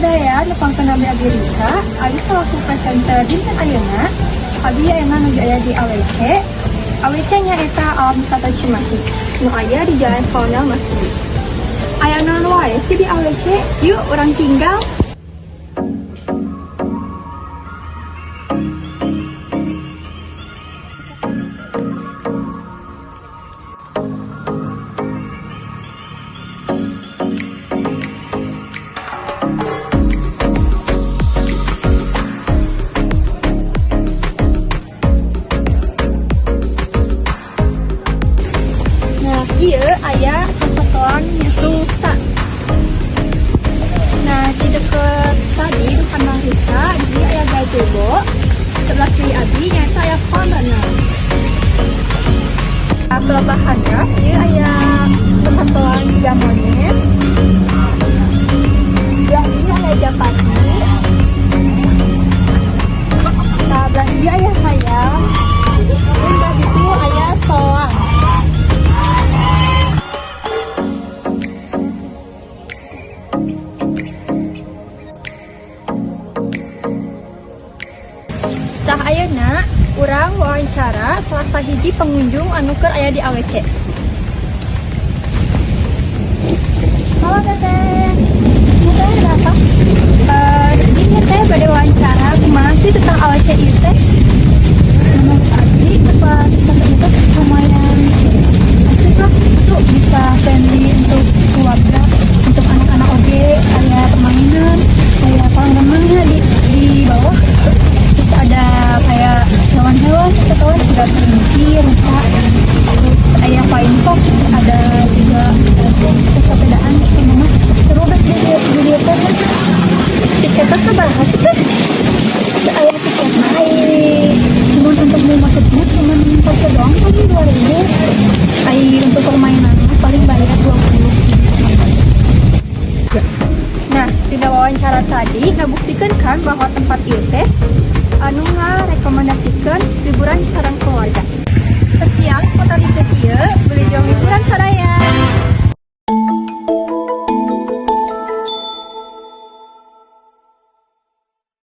Sadaya, nepangkeun nami Abi Rika, Abi selaku presenter dinten ayeuna. Abi ayeuna nuju aya di AWC. AWC nyaeta Alam Wisata Cimahi, nu aya di Jalan Kolonel Masduri. Aya naon wae sih di AWC? Yuk, urang tinggal. Nah, ieu aya sasatoan rusa. Nah, di deket tadi di kandang rusa, di sini aya gazebo. Sebelah kiri abi nyaeta aya kolam renang. Nah, ke handap ieu aya sasatoan tiga monyet. Belah dieu aya japati. Nah, belah dieu aya hayam. Dan belah ditu aya soang. Tah, ayeuna urang wawancara salah sahiji pengunjung anu keur aya di AWC. Halo, Teteh. Teteh, ada apa? Ini teh bade wawancara kumaha sih tentang AWC ieu teh? Menurut Abi, tempat wisata itu lumayan asik lah, itu bisa friendly untuk keluarga, untuk anak-anak oge, kayak permainan, kayak kolam renangnya di bawah, terus ada kayak hewan-hewan, hewan juga kelinci, rusa, terus aya flying fox, ada juga sepedaan, mah seru deh di teh. Tiketnya sabaraha sih, Teh? Aya tiket naik, cuman untuk mau masuknya cuman satu doang, paling 2.000. Ai untuk permainannya paling bayar 20. Nah, dina wawancara tadi ngabuktikeun kan bahwa tempat ieu teh anu ngarekomendasikeun liburan sareng keluarga.